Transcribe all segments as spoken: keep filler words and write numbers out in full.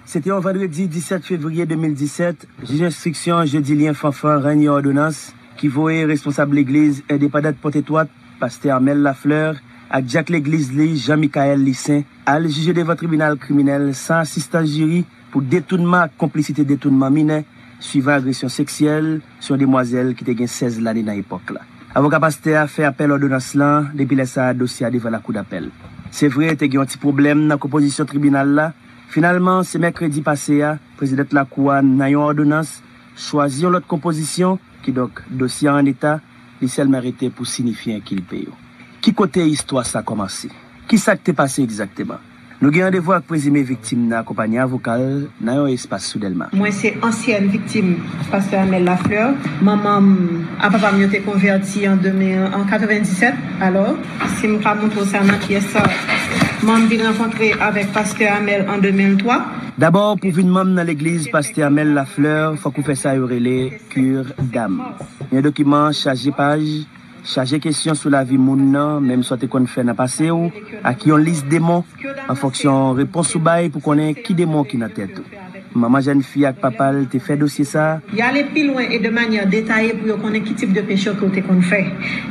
Se te yon vandredi disèt fevriye de mil disèt, jij enstriksyon Jedilyen Fanfan rann yon òdonans ki voye responsab legliz endepandant Pòtetwòt, pastè Armel Lafleur, ak dyak legliz li, Jean Michael Lissaint, al jije devan tribinal kriminèl san asistans jiri pou detounman ak konplisite detounman minè, swivan agresyon seksyèl sou yon demwazèl ki te gen sèz lane nan epòk la. Avoka pastè a fè apèl òdonans lan, depi lè sa a, dosye a devan lakou dapèl. Se vre, te gen yon ti pwoblèm nan konpozisyon tribinal la. Finalman, se mèkredi pase a, prezidant lakou a, nan yon òdonans, chwazi yon lòt konpozisyon, kidonk, dosye a an eta, li sèlman rete pou sinifye enkilpe yo. Ki kote istwa sa kòmanse? Ki sa k te pase egzakteman? Nou gen randevou ak prezime viktim nan akonpanye avoka l nan yon espas sou Dèlma. Mwen se ansyèn viktim pastè Armel Lafleur. Manman m ak papa m yo te konvèti an de mil, an katrevendisèt. Alò, si m ka montre w sa nan pyès sa, mwen m vin rankontre avèk pastè Armel an de mil twa. Dabò, pou vin manm nan legliz pastè Armel Lafleur, fòk ou fè sa yo rele cure d'âme. Yon dokiman chaje paj, chaje kesyon sou lavi moun nan, menm sa w te konn fè nan pase w, ak yon lis demon, an fonksyon repons ou bay pou konnen ki demon ki nan tèt ou. Manman jèn fi ak papa l te fè dosye sa a. Y ale pi lwen e de manyè detaye pou yo konnen ki tip de peche ke w te konn fè.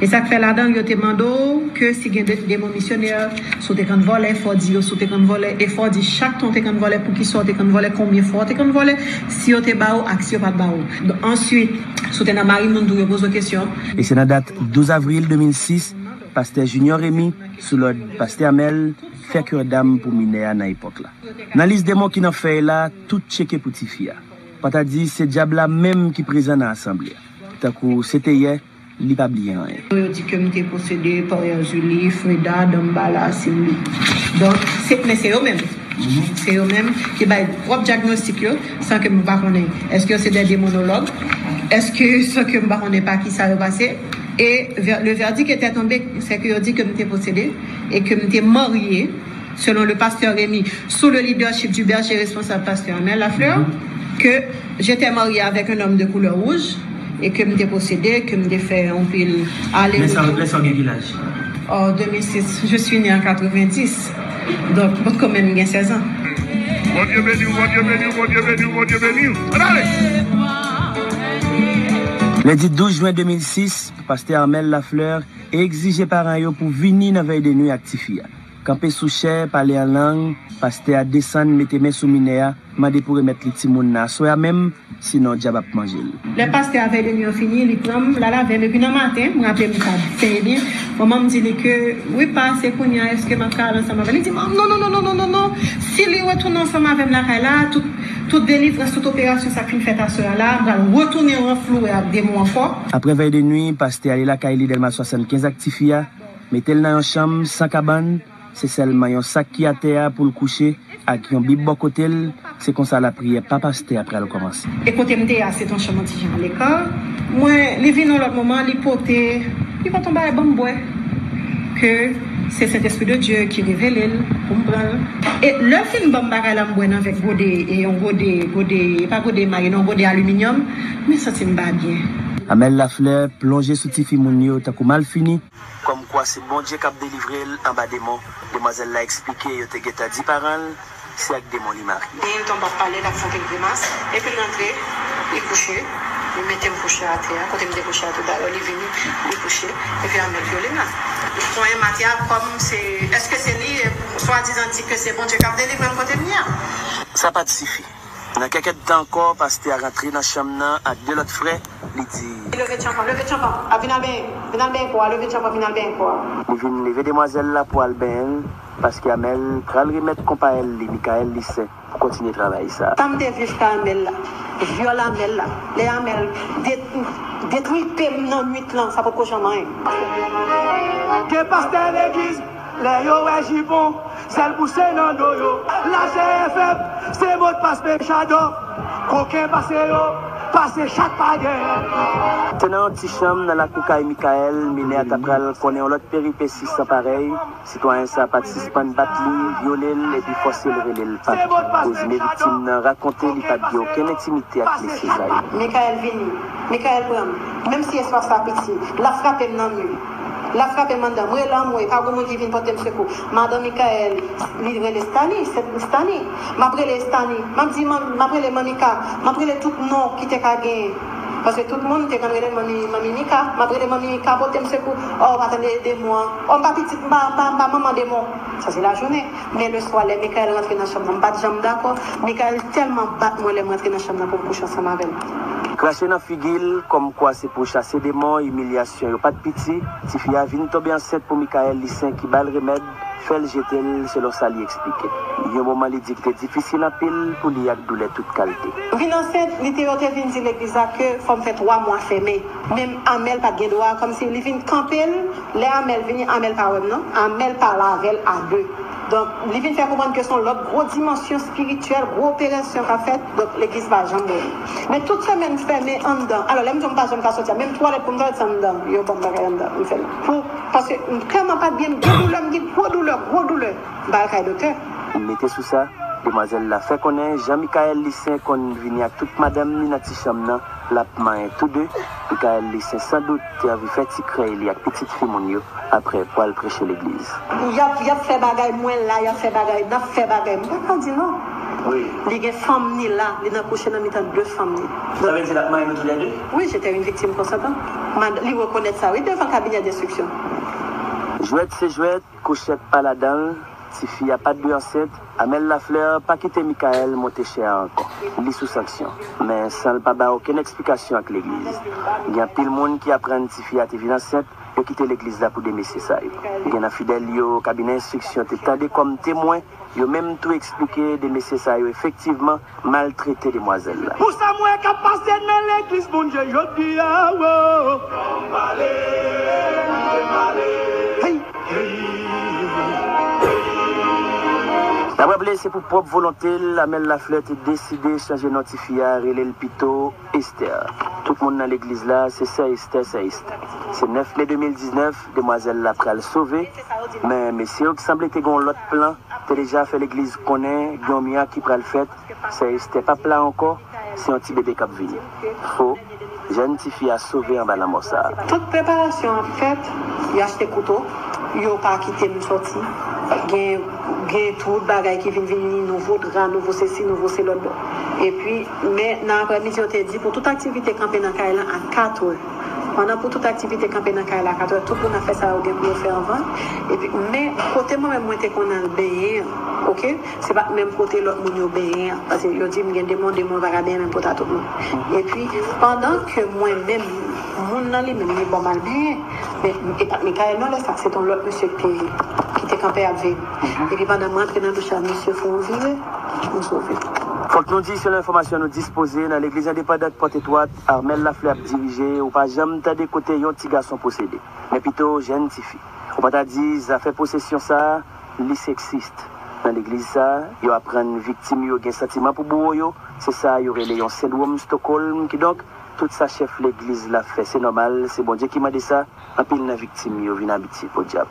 E sa k fè ladan l, yo te mande w ke si gen de, demon misyonè, si w te konn vòlè, fò w di yo, si w te konn vòlè, e fò w di chak tan w te konn vòlè, poukisa w te konn vòlè, konbyen fwa w te konn vòlè, si yo te ba w ak si yo pa t ba w. Answit, si w te nan mari moun tou, yo poze w kesyon. E se nan dat douz avril de mil sis, pastè Junior Remy, sou lòd pastè Armel, fè cure d'âme pou minè a nan epòk la. Nan lis demon ki nan fèy la, tout tcheke pou tifi a. Pata di se dyab la menm ki prezan nan asanble a. Tankou se te yè, li pa bliye anyen. Yo di ke m te posede Parière Julie, Freda, Dambala, Simbi. Donk, se, men se yo menm. Se yo menm ki bay pwòp dyagnostik yo, san ke m pa konnen. Èske yo se de demonològ? Èske, san ke m pa konnen pa ki sa yo pase? E vè-, le verdict était tombé, se ke yo di ke m te posede e ke m te marye, selon le pasteur Remy, sous le leadership du berger responsable pasteur Armel Lafleur, que j'étais mariée avec un homme de couleur rouge et que m te posede, ke m te fè anpil ale. Lè sa, lè sa w gen ki laj? En deux mille six, je suis née en quatre-vingt-dix. Donk, mwen kanmenm gen sèz an. Bondye beni w, Bondye beni w, Bondye beni w, Bondye beni w. Ann ale! Lendi douz jen de mil sis, pastè Armel Lafleur egzije paran yo pou vini nan vèy de nwi ak tifi a. Kanpe sou chè, pale an lang, pastè a desann, mete men sou minè a, mande pou remèt li timoun nan aswè a menm, sinon dyab ap manje l. Lè pastè a vèy de nwi an fini, li pran m, l al avè m, epi nan maten, m raple m sa trè byen, manman m di li ke, wi pa, se kounye a, èske m ap ka al ansanm avè l? Li di, non, non, non, non, non, non, non, non, si li retounen ansanm avè m lakay la, tout, tout delivrans, tout operasyon sa k fin fèt aswè a la, m pral retounen ranflouwe ak demon ankò. Apre vèy de nwi, pastè ale lakay li Dèlma swasannkenz ak tifi a, mete l nan yon chanm san kabann, se sèlman yon sak ki atè a pou l kouche ak yon bib bò kote l, se konsa lapriyè pa pastè a pral kòmanse. E kote m te ye a, se t yon chanm yon ti jan aleka. Mwen, li vin yon lòt moman, li pote, li pote yon bagay ban m bwè. Ke se Sentespri de Dye ki revele l pou m pran l. E lè l fin ban m bagay la, m bwè nan vè gode, e yon gode, gode, e pa gode emaye, non, gode aliminyòm, mwen santi m pa byen. Amèl Laflè plonje sou tifi moun yo tankou malfini. Kòmkwa se Bondye k ap delivre l anba demon. Demwazèl la eksplike yo te gentan di paran l se ak demon li marye. Li tonbe ap pale, l ap fè anpil grimas, epi l rantre, li kouche, li mete m kouche atè a, kote m te kouche a toutalè, li vini, li kouche, epi Amèl vyole m la. Li konyen m atè a kòm se, èske se li, swadizan di ke se Bondye k ap delivre m kote m ye a? Sa pa t sifi. Nan kèk èdtan ankò, pastè a rantre nan chanm nan ak de lòt frè, li di. Leve tchanpan, leve tchanpan, a vin al benyen, vin al benyen kò a, leve tchanpan, vin al benyen kò a. Li vin leve demwazèl la pou al benyen l, paske Amèl pral remèt konpayèl li, Michael Lissaint, pou kontinye travay sa. Sa m te viv kay Amèl la, vyòl Amèl la, lè Amèl de-, detripe m nan nwit lan, sa potko janm anyen. Gen pastè legliz, lè yo wè jipon, sèl bouse nan do yo. Lachè fèb, se modpas pechadò. Koken pase yo, pase chak pa gen. Se nan yon ti chanm nan lakou kay Michael, minè a ta pral konnen yon lòt peripesi san parèy. Sitwayen sa pa t sispann bat li, vyole l, epi fòse l rele l papa. Prezime viktim nan rakonte li pa t gen okenn entimite ak mesye sa yo. Michael vini. Michael pran m. Menm si espas la piti, l ap frape m nan mi. L ap frape m anndan. M rele anmwe, pa gen moun ki vin pote m sekou. Madan Mikaèl, li rele Stani, se Stani. M ap rele Stani. M ap di, man- m ap rele Manmika. M ap rele tout non ki te ka genyen. Paske tout moun te konn rele Manmi, Manmi Mika. M ap rele Manmi Mika, pote m sekou. Oh, pa tande demon an. Oh, m pa pitit, m pa, m pa, m pa manman demon. Sa se lajounen. Men leswa, lè Mikaèl rantre nan chanm nan, m pa t janm dakò. Mikaèl tèlman bat mwen lè m rantre nan chanm nan pou m kouche ansanm avè l. Krache nan figi l, kòmkwa se pou chase demon, imilyasyon yo pa t piti. Tifi a vin tonbe ansent pou Mikaèl Lisen ki ba l remèd, fè l jete l, selon sa li eksplike. Yon moman li di ki te difisil anpil pou li ak doulè tout kalte. M vin ansent, li te yo te vin di legliz la ke fò m fè twa mwa fèmen. Menm Amèl pa t gen dwa, kòmsi li vin kanpe l, lè Amèl vini, Amèl pa wè m non, Amèl pale avè l a de. Donk, li vin fè konprann ke se yon lòt gwo dimansyon espirityèl, gwo operasyon k ap fèt, donk legliz pa janm wè li. Men tout semèn m fèmen anndan. Alò, lè m di w m pa janm ka soti a, menm twalèt pou m twalèt se anndan, yo ban m bagay anndan, m fè l. Pou, paske m tèlman pa t byen, m gen doulè, m gen gwo doulè, gwo doulè, m pa al kay doktè. Mete sou sa, demwazèl la fè konnen Jean Michael Lissaint konn vini ak tout madanm ni nan ti chanm nan, l ap manyen tou de. Michael Lissaint sandout te anvi fè ti krèy li ak pitit fi moun yo, apre pwal preche legliz. Y ap, y ap fè bagay, mwen la, y ap fè bagay, n ap fè bagay. M pa ka di non. Wi. Li gen fanm ni la, li nan kouche nan mitan de fanm ni. Sa vle di l ap manyen nou toulède? Wi, j'étais une victime consentante. Mad, li rekonèt sa, wi, devan kabinè denstriksyon. Jwèt se jwèt, kouchèt pa ladan l, tifi a pa t dwe ansent, Amel Lafleur pa kite Michael monte chè a ankò. Li sou sanksyon. Men san l pa bay okenn eksplikasyon ak legliz. Gen anpil moun ki aprann tifi a te vin ansent, yo kite legliz la pou de mesye sa yo. Gen nan fidèl yo, kabinè enstriksyon te tande kòm temwen, yo menm tou eksplike de mesye sa yo efektivman maltrete demwazèl la. Pou sa m wè k ap pase nan legliz Bondye jodi a, wo. Hey! N ap raple, se pou pwòp volonte l, Amel Lafleur te deside chanje non tifi a, rele l pito Esther. Tout moun nan legliz la, se sè Esther, sè Esther. Se nèf me de mil diznèf, demwazèl la pral sove, men mesye yo ki sanble te gen yon lòt plan, te deja fè legliz konnen gen yon mirak ki pral fèt, sè Esther p ap la ankò, se yon ti bebe k ap vini. Fo, jèn tifi a sove anba lanmò sa a. Tout preparasyon ap fèt, yo achte kouto, yo pa kite m sòti. Gen, gen tout bagay ki vin vini, nouvo dra, nouvo sesi, nouvo selòt. Epi, men nan aprèmidi, yo te di pou tout aktivite kanpe nan kay lan a katrè. Pandan pou tout aktivite kanpe nan kay la a katrè, tout moun ap fè sa yo gen pou yo fè anvan. Epi, men kote mwen menm mwen te konn al benyen an, oke? Se pa t menm kote lòt moun yo benyen an. Paske yo di m gen demon, demon pa ka benyen menm kote a tout moun. Epi, pandan ke mwen menm, moun nan li menm, li ban m al benyen. Men, e pa t Michael non lè sa, se t yon lòt mesye ki te, ki te kanpe ap veye m. Epi pandan m rantre nan douch la, misye fè yon vire, m sove. Fòk nou di, selon enfòmasyon nou dispoze, nan legliz endepandant Pòt Etwat, Amel Lafleur ap dirije, ou pa janm tande kote yon ti gason posede. Men pito, jèn tifi. Ou pa ta di, zafè posesyon sa a, li seksis. Nan legliz sa a, yo aprann viktim yo gen santiman pou bouro yo, se sa yo rele yon sendwòm Stockholm, kidonk, tout sa chèf legliz la fè, se nòmal, se Bondye ki mande sa, anpil nan viktim yo vin abitye, podyab.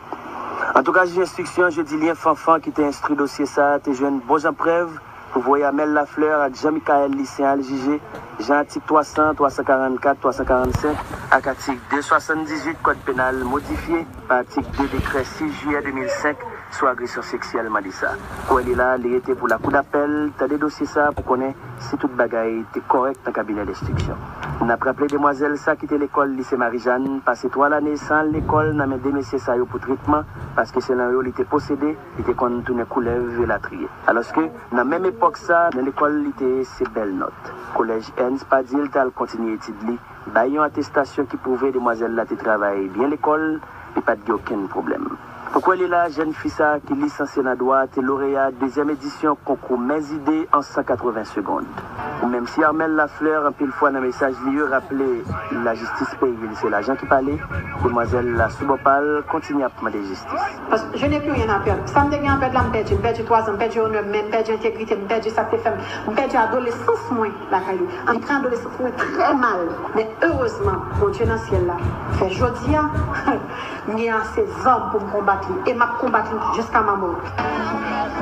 Antouka, jij enstriksyon Jodilien Fanfan ki te enstwi dosye sa a te jwenn bon jan prèv pou voye Amel Lafleur ak Jean Michael Lissaint al jije, jan atik twa san, twa san karannkat, twa san karannsenk ak atik de swasanndizuit Kòd Penal modifye pa atik de dekrè sis jiyè de mil senk sou agresyon seksyèl mande sa. Kwè li la, li rete pou lakou dapèl tande dosye sa a pou konnen si tout bagay te kòrèk nan kabinè denstriksyon. N ap raple demwazèl sa kite lekòl Lise Marijàn, pase twa lane san al lekòl nan men de mesye sa yo pou tretman, paske selon yo li te posede, li te konn tounen koulèv elatriye. Alòske, nan menm epòk sa, nan lekòl li te se bèl nòt. Kolèj Ernst Padil t al kontinye etid li, bay yon atestasyon ki pwouve demwazèl la te travay byen lekòl, li pa t gen okenn pwoblèm. Pou kwè li la, jèn fi sa a ki lisanse nan dwa te loreya dezyèm edisyon konkou Mèzide an san katreven segond. Menm si Amel Lafleur anpil fwa nan mesaj li yo raple lajistis peyi l se lajan ki pale, demwazèl la sou bò pa l kontinye ap mande jistis. Paske je n'ai plus rien à perdre. Sa m te gen a pèd la, m pèdi. M pèdi twa zan, m pèdi onè m, men m pèdi entegrite m, m pèdi sa k te fè m, m pèdi adolesans mwen lakay yo. Antre adolesans mwen trè mal. Men erezman, Bondye nan syèl la fè jodi a, m gen ase zam pou m konbat li. E m ap konbat li jiska ma mò.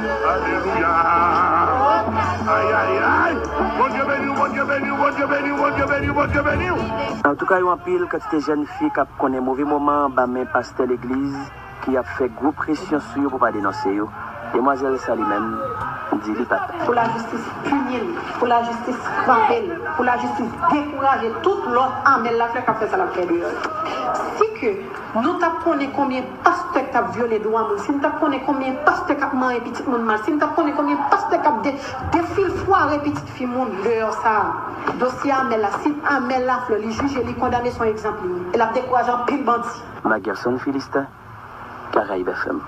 Alelouya. Ay, ay, ay. Bondye beni w, Bondye Antouka, yo anpil kantite jèn fi k ap konnen move moman anba men pastè legliz ki ap fè gwo presyon sou yo pou pa denonse yo. Demwazèl sa li menm, di li pa pè. Pou lajistis pini l, pou lajistis frape l, pou lajistis dekouraje tout lòt Amel Lafleur k ap fè sa l ap fè deyò yo. Si ke nou t ap konnen konbyen pastè k t ap vyole dwa moun, si n t ap konnen konbyen pastè k ap manyen pitit moun mal, si n t ap konnen konbyen pastè k ap de, defilfware pitit fi moun deyò sa a, dosye Amel la, si Amel Lafleur li jije, li kondane, se yon egzanp li ye. E l ap dekouraje anpil bandi. Magerson Philistin, Caraïbes F M.